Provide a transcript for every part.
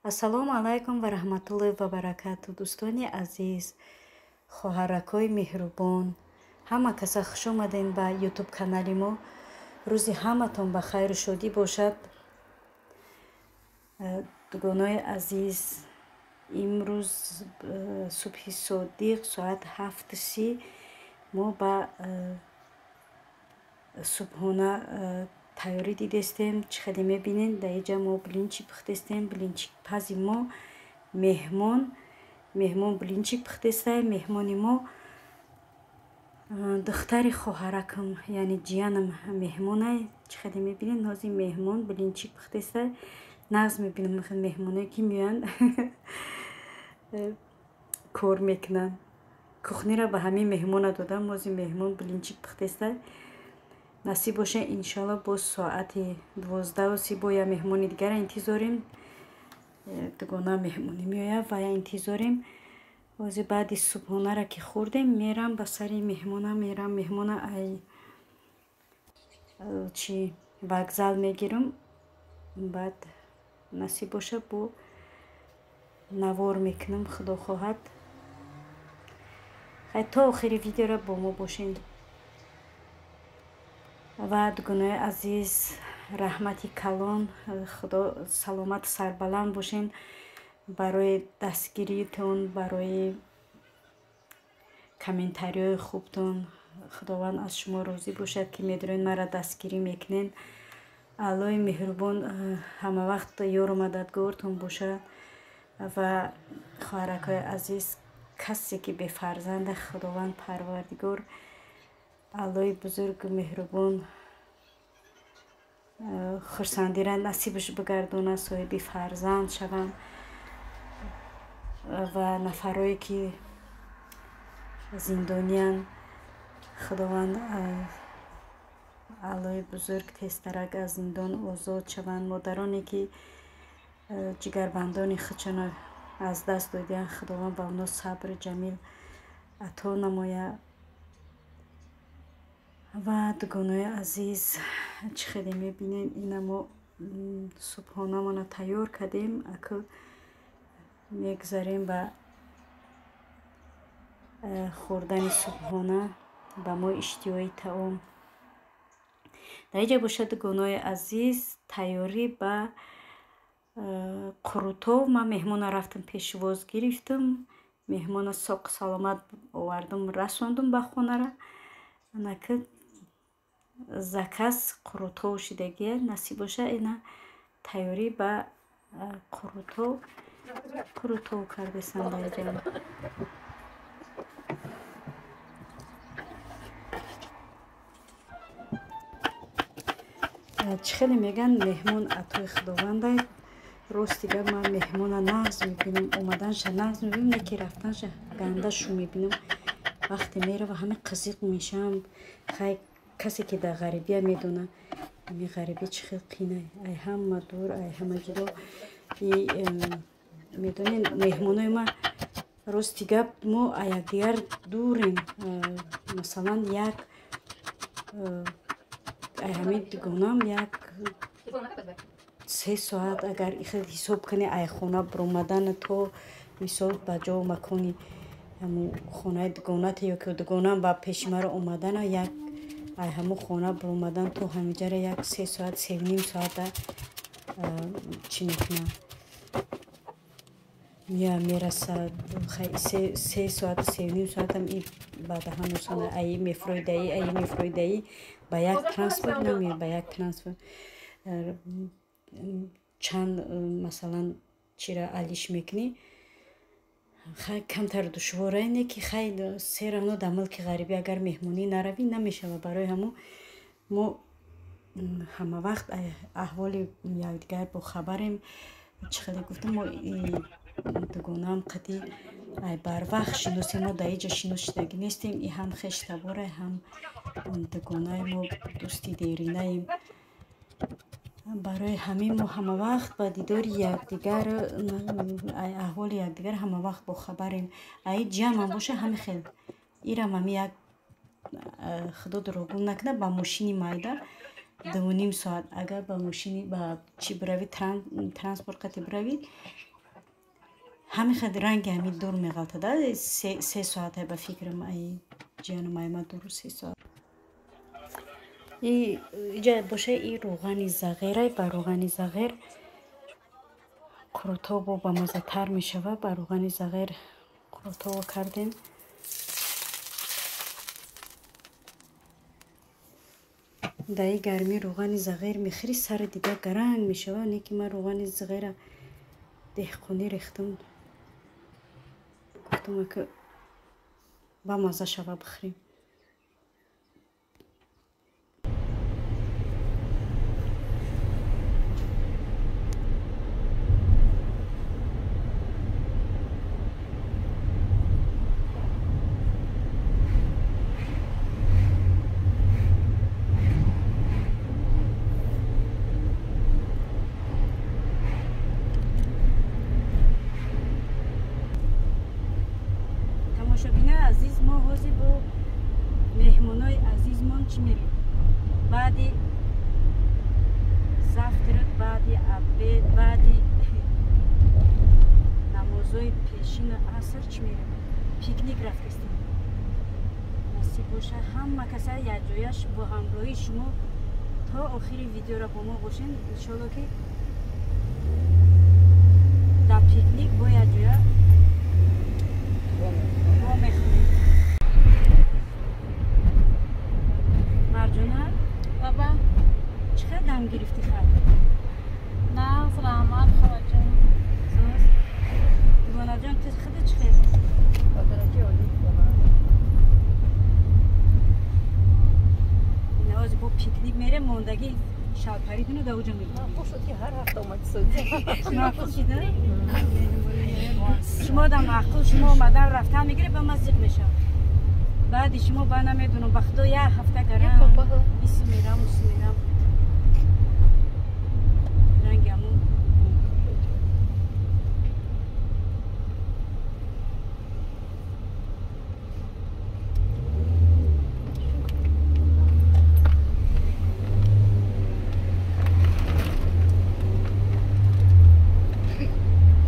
Ассалому алайкум ва раҳматуллоҳи ва баракату. Дӯстони азиз, хоҳаракҳои меҳрубон, ҳама каса хуш омадем ба ютуб канали мо. Рӯзи ҳаматон ба хайру шодӣ бошад. Дугонаи азиз, имрӯз субҳи содиқ соат 7:30 мо ба субҳона тайёрӣ дидестем. Чӣ хеле мебинед, дар инҷа мо блинчик пухтестем. Блинчикпази мо меҳмон блинчик пухтестай. Меҳмони мо духтари хоҳаракам, яъне ҷиянам меҳмонай. Чӣ хеле мебинед, ҳозир меҳмон блинчик пухтестай. Нағз мебинам меҳмоное ки меоянд кор мекунанд. Кухнира ба ҳамин меҳмона додам. Ҳозир меҳмон блинчик пухтестай. Насиб боша, иншоалло боз соати 12:30 бо я меҳмони дигара интизорем. Дугона меҳмонӣ меояд ва я интизорем. Ҳозир баъди субҳонара ки хӯрдем, мерам ба сари меҳмона, мерам меҳмона ай чи вокзал мегирам. Баъд насиб боша бо навор мекунам, худо хоҳад. Хай, то охири видеора бо мо бошед. Ва дугонаи азиз, раҳмати калон, худо саломату сарбаланд бошед барои дастгиритон, барои комментариҳои хубтон. Худованд аз шумо розӣ бошад, ки медонед маро дастгирӣ мекунед. Аллоҳи меҳрубон ҳамавақт ёру мададгортон бошад. Ва хоҳаракҳои азиз, касе ки бефарзанда, Худованд Парвардигор Аллоҳи бузургу меҳрубон хурсандира насибаш бигардонад, соҳиби фарзанд шаванд. Ва нафарое ки зиндониянд, Худованд Аллоҳи бузург тезтарак аз зиндон озод шаванд. Модароне ки ҷигарбандони худшонро аз даст додаанд, Худованд ба онҳо сабру ҷамил ато намояд. Ва дугонаи азиз, чӣ хеле мебинем, ина мо субҳонамона тайёр кардем. Аку мегузарем ба хӯрдани субҳона, ба мо иштиҳои таом. Дар инҷа бошад, дугонаи азиз, тайёрӣ ба қурутов. Ман меҳмона рафтам пешвоз гирифтам. Меҳмона соқу саломат овардам, расондум ба хонара. Анаки заказ қурутов шидагия, насиб боша ина тайёрӣ ба қурутов кардесам дар инҷа. Чӣ хеле мегӯянд, меҳмон атои худовандай. Рости гап, ман меҳмона нағз мебинам, омаданша нағз мебинам, не ки рафтанша ганда шу мебинам. Вақте мерава ҳама қизиқ мешавам. Хай, касе ки дар ғарибия медонад, ҳамин ғарибӣ чӣ хел қинай, ай ҳама дур, ай ҳама ҷудо. Медонед, меҳмонои ма, рости гап, мо аз якдигар дурем. Масалан, як ай ҳамин дугонам як 3 соат агар хел ҳисоб кунӣ, ай хона баромадан то мисол ба ҷову макони ҳамун хонаи дугоната ё ки дугонам ба пеши маро омадана, як ай ҳамун хона баромадан то ҳаминҷара як 3 соат, 3.5 соата чӣ мекунам, меоям мерасад. 3 соату 3.5 соатам и баъда ҳанӯз аи мефурӯидаӣ, аи мефурӯидаӣ, ба як транспорт намеояд, ба як транспорт чанд масалан чира алиш мекунӣ. Хай, камтар душворае, не ки хай, се равно дар мулки ғарибӣ агар меҳмонӣ наравӣ, намешавад. Барои ҳамун мо ҳамавақт аҳволи якдигар бохабарем. Чӣ хеле гуфтам, мо дугонаам қадӣ ай барвақт шиносем, мо дар инҷа шинос шудагӣ нестем. И ҳам хештаборай, ҳам дугонаи мо дӯсти деринаем. Барои ҳамин мо ҳамавақт ба дидори якдигар, аҳволи якдигар ҳамавақт бохабарем. Аи ҷамъам боша ҳами хел. Ирам ҳами як, худо дурӯғгӯ накунад, ба мошини майда 2.5 соат. Агар ба мошини ба чӣ биравӣ, транспорт қати биравӣ, Ҳамин хел ранги ҳамин дур меғалтада. 3 соате ба фикрам ай ҷиянум ай ма дуру 3 соат. Иҷа боша и рӯғани зағирай, ба рӯғани зағир қурутобо бамаззатар мешава. Ба рӯғани зағир қурутобо кардем. Дар и гармӣ рӯғани зағир мехӯри, сари дига гаранг мешава. Не ки ман рӯғани зағира деҳқонӣ рехтам, гуфтам ки бамазза шава бихӯрем. Тамошобинои азиз, мо ҳозир бо меҳмонои азизмон чӣ мерем? Баъди завтрак, баъди обед, баъди намозҳои пешину аср чӣ мерем? Пикник рафтастем. Насиб боша ҳама каса якҷояш бо ҳамроҳии шумо то охири видеоро бо мо бошен. Иншолло ки дар пикник бо якҷоя мехӯрем. Марҷона, баба, чӣ қадр дам гирифтӣ хай? Нағз, раҳмат, холаҷон. Соз? Дувонаҷон, ту худат чӣ хел? Ина ҳозир бо пикник мерем, мондагӣ шалпаритону дар оҷо мегирем. Маъқул шуд ки ҳар ҳафта омадӣ содӣ. Маъқул шида? Шумо да маъқул, шумо омадан рафтан мегиред, ба ман зиқ мешавам. Баъди шумо ба намедонам, ба худо як ҳафта гарам ису мерам, усу мерам. Ранги ҳамун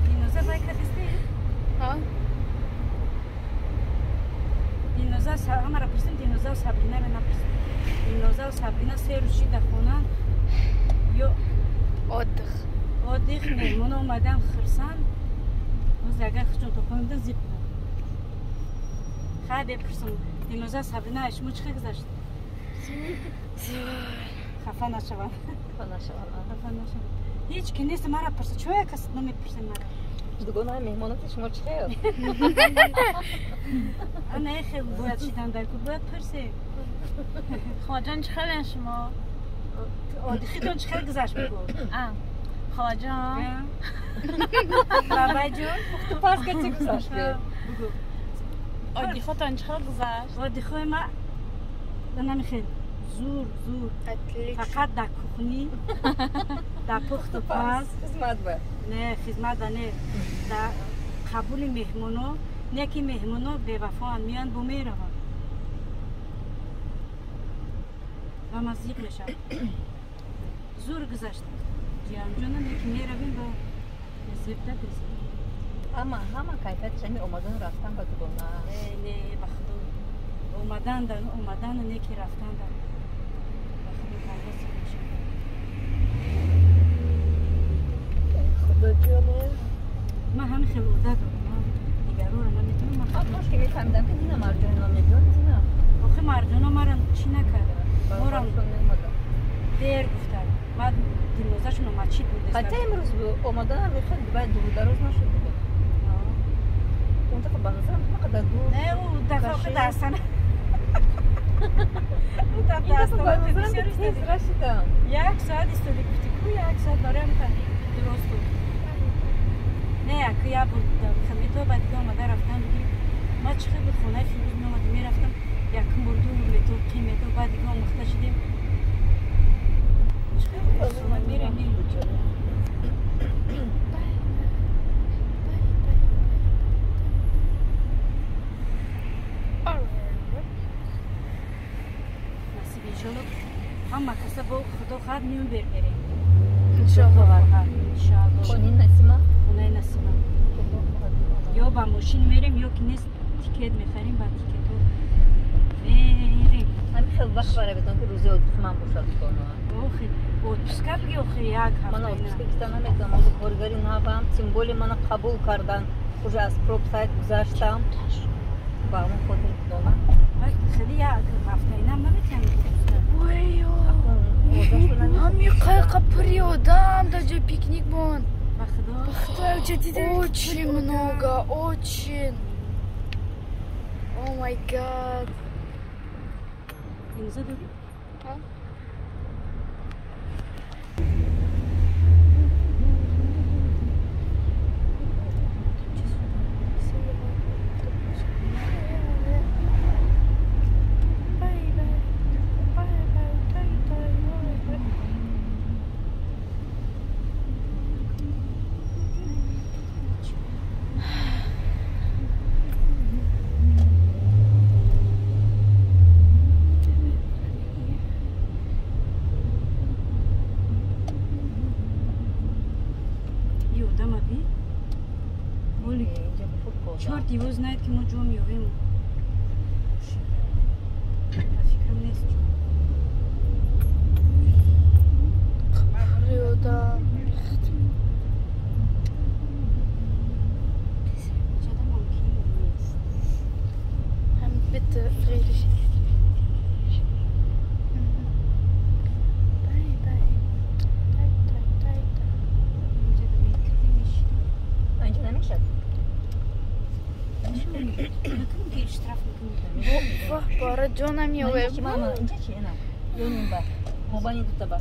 Диноза бай кадисти? Диноза ҳамаро пурсем, Динозаву Сабринаро напурсем. Динозаву Сабрина 3 рӯз шида хона ё Отдых. Отдых, меҳмон омадан хурсанд. Боз агар худшон то хона бидан зиқ буданд. Хай бепурсам, Диноза, Сабрина, шумо чӣ хел гузашт? Хафа нашаванд. Хафа нашаванд. Хафа нашаванд. Ҳеҷ ки нест мара пурса. Чо як кас намепурсед мара? Дугонаи меҳмоноти шумо чӣ хел? Ана хел бояд шидан дар ку бояд пурсед. Холаҷон, чӣ хелен шумо? Одихитон чӣ хел гузашт бигӯ? Холаҷон. Бабайҷон, Ту пас ка чӣ гузашт? Бигӯ. Одихотон чӣ хел гузашт? Одихои ма намехел зур зур. Фақат дар кухни, дар пухту паз. Хизмат ба. Не, хизмат ба не. Дар қабули меҳмоно, не ки меҳмоно бевафоанд, меоянд бо мераванд. Ва ман зиқ мешавам. Зур гузашт. Ҷиянҷона, не ки меравем ба зебда безеб. Ҳама ҳама кайфияташ ҳамин омадану рафтан ба дугона. Не, ба худо. Омадан да омадану не ки рафтан да. Ба худо кайфа зиқ мешавам. Худоҷоне. Ман ҳамин хел одат дорам. Ман дигарора наметавонам. Ман Хоб, кош ки мефаҳмидам ки Дина Марҷонино мебиёд, Дина. Охи Марҷоно мара чӣ накард? Морам дер гуфтанд. Баъд динозашон омад, чӣ буд? Хотя имрӯз омаданам мехел баъд дурудароз нашуд буд. Он дафъа ба назарам ҳама қадар дур. Не, ӯ дафъа охи дастана. Ӯ дафъа Ин дафъа дастана ба назарам бисёр тез истоди. расидам. 1 соат истоди гуфти ку 1 соат бароям та дурост буд. Не, як я буд хамито ба дига омада рафтан бигирем. Ма чӣ хел буд, хонаи Фирӯз меомадем, мерафтам, якум бор дур метод, қим метод, баъд дига омӯхта шидем. Чӣ хел буд? Мерем, мерем. Насиб иншолло ҳама каса бо худо хоҳад Нюрнберг мерем. Иншолло. Иншолло. Хонаи Насима? Хонаи Насима. Худо хоҳад. мошин мерем ё ки нест тикет мехарем, ба тикетҳо мерем. Ҳамин хел вақт бараведон ки рӯзи отпуск ман бошад дукона. Охи, отпуска биги охи як ҳафта. Ман отпуска гирифта наметавонам, ҳозир коргари навам, тем более мана қабул кардан. Уже аз пробсайт гузаштам. Ба ҳамон хотир дукона. Хеле як ҳафтаинам наметавонем отпуска. Ҳами қайқа пури одам дар ҷои пикник мон. Очень много, очень. О май гад. Имзо дорӣ? Чор дивоз знает, ки мо ҷо меёвем. Ба фикрам нест ҷо. Ҷада мумкин нест. Bitte, Friedrich. Bye, bye. Bye, bye, bye. Инҷа намешад? Бора ҷонам ёвем. Инҷа чи ина? Ёним ба. Мобайни дута ба.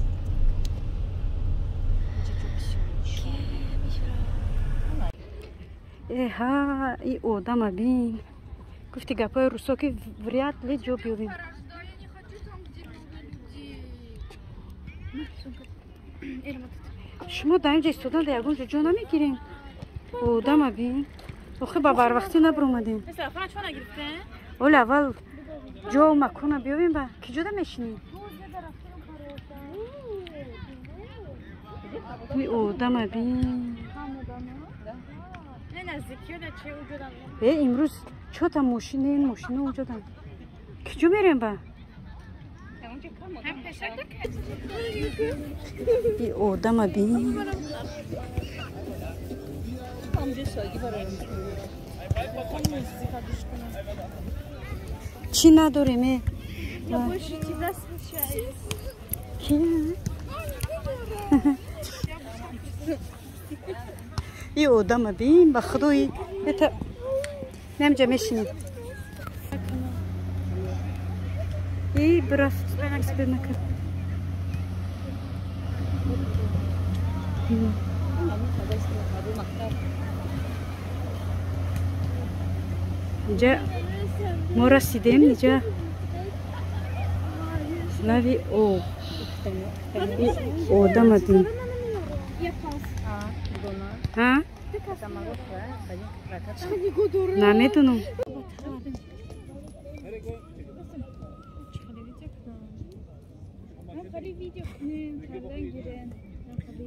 Эҳа, и одама бин. Гуфти гапҳои русо ки вряд ли ҷо биёбем. Шумо дар инҷа истодан дар ягон ҷо ҷо намегирем. Одама бин. Охи ба барвақтӣ набуромадем. Оли аввал ҷо макона биёбем ба ки ҷода мешинем? И одама бин. Э, имрӯз чота мошин, ин мошино уҷодан. Ки ҷо мерем ба? И одама бин. Чӣ надорем э? Я больше тебя смущаюсь. Ки? И одама бин, ба худои. Это намҷа мешинем. И брафт успел накард. Инҷа мо расидем, инҷа лави об. Одама бин. Намедонам.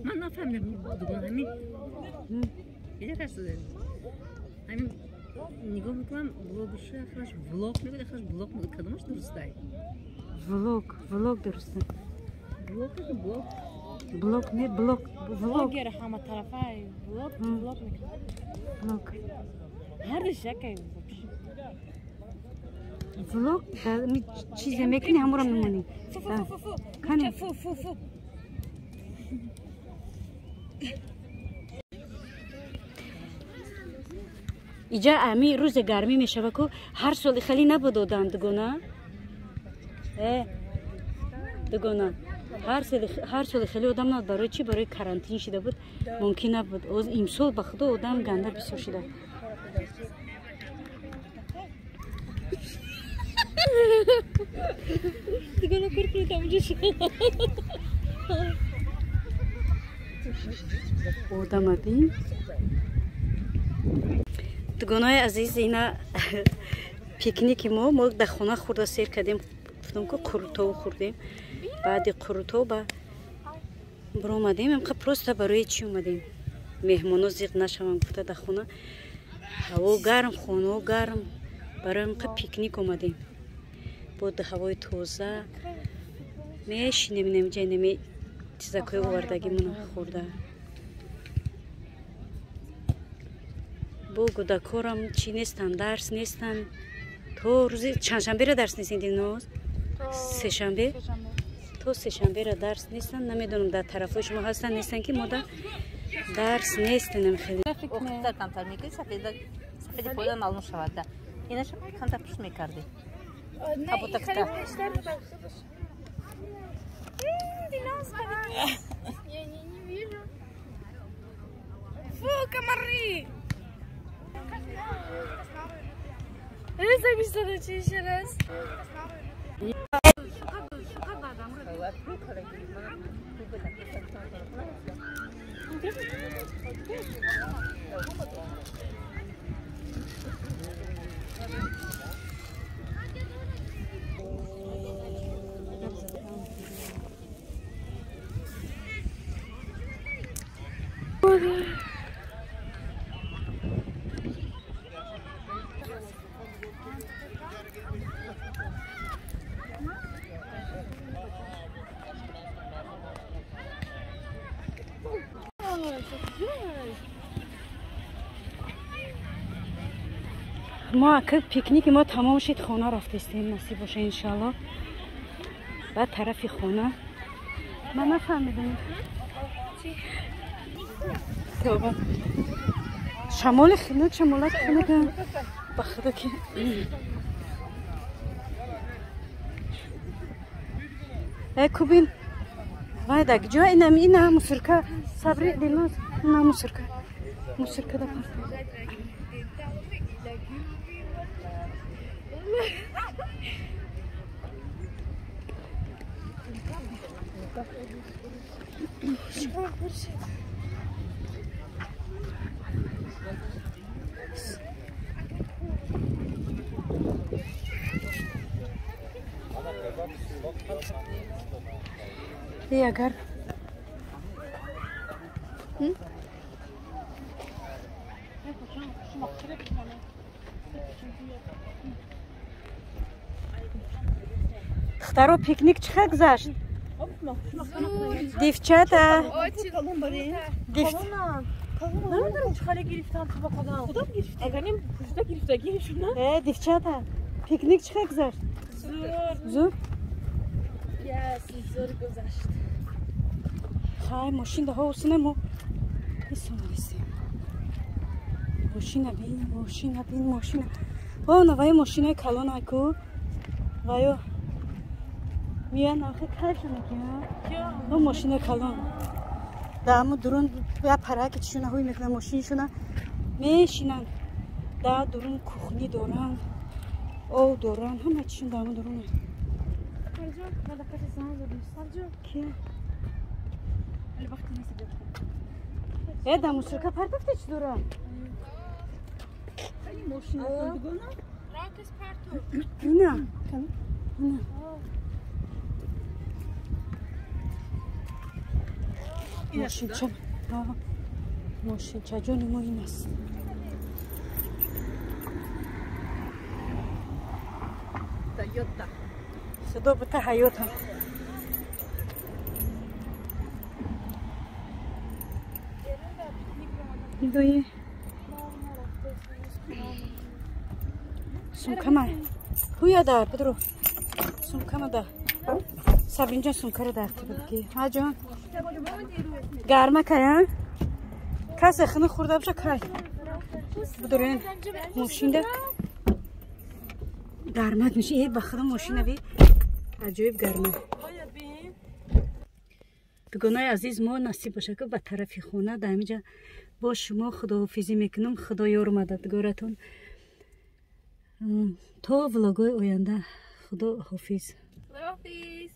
Ман нафаҳмидам дугон ҳамин ҳамин нигоҳ мекунам блогерша ахираш влог мегӯяд, ахираш блог мегӯяд. Кадомаш дурустай? Влог, влог дуруста. Блог блог. Блог не блог, влог. Блогер ҳама тарафа влог, влог мекунад. Влог. Ҳардаш якай вообще. Влог ми чизе мекунӣ ҳамонро мемонӣ. Фу фу фу фу. Кани? Фу фу фу. Иҷа ами рӯзе гармӣ мешава ку ҳар соли хеле набуд одам дугона. Э дугона. Ҳар соли хеле одам набуд. Барои чӣ? Барои карантин шида буд, мумкин набуд. Имсол ба худо одам ганда бисёр шида. Дугона кор кунед ҳамонҷо одама бин. Дугонаи азиз, ина пикники мо дар хона хӯрда сер кардем. Гуфтам ку қурутов хӯрдем. Баъди қурутов ба биромадем. Имқа просто барои чӣ омадем? Меҳмоно зиқ нашаванд гуфта дар хона. Ҳаво гарм, хонаҳо гарм. Барои ҳамин пикник омадем. Бо ҳавои тоза мешинем, инамиҷа инами чизакҳои овардагимона хӯрда. Бо кӯдакҳорам чӣ нестанд, дарс нестанд. То рӯзи чандшанбера дарс нестем, Дилноз? Сешанбе? То сешанбера дарс нестанд. Намедонам дар тарафҳои шумо ҳастанд, нестанд, ки мо дарс нестем хеле. Охтар камтар мекардӣ, сафеди поён маълум шавад. Инаша камтар пушт мекардӣ. Я не вижу. Фу, комары! Запись еще раз. Мо ака пикники мо тамом шид, хона рафтестем, насиб боша иншалло. Баъд тарафи хона. Ман нафаҳмидам. Тоба. Шамоли хунук, шамолак хунук. Ба худо ки э кубин. Вай даг ҷо инам ина мусурка. Сабри Дилноз, ина мусурка. Мусурка да парт. И агар духтаро, пикник чӣ хел гузашт? Девчата, девчата, пикник чӣ хел гузашт? Зур? Зур гузашт. Хай, мошин даҳо усинемо. Исомадистем. Мошина бин, мошина бин, мошина. О, наваи мошинаи калона ку. Ваё. Миян охи кайф мекунад. О, мошинаи калон. Да аму дурун я параки чишуна ҳуй мекунад мошиншуна. Мешинанд. Да дурун кухни доранд. Ов доранд, ҳама чишун да аму дурун. Э, да мусорка партофте чӣ дора? Ина. Ина. Мошинча. Мошинча ҷони мо ин аст. Тойота. Худо бита ҳаётам. Нигоҳи сумкама ҳуя дар бидро сумкама да Сабринҷон сумкаро дар тибки ҳаҷон гарма кая касе хунук хӯрда боша кай бидорен мошинда гармак меши э ба худо мошина би аҷоиб гарма. Дугонаи азиз, мо насиб боша ки ба тарафи хона дар ҳаминҷа бо шумо худоҳофизӣ мекунам. Худо ёру мададгоратон. То влогҳои оянда. Худо ҳофиз. Худоҳофиз.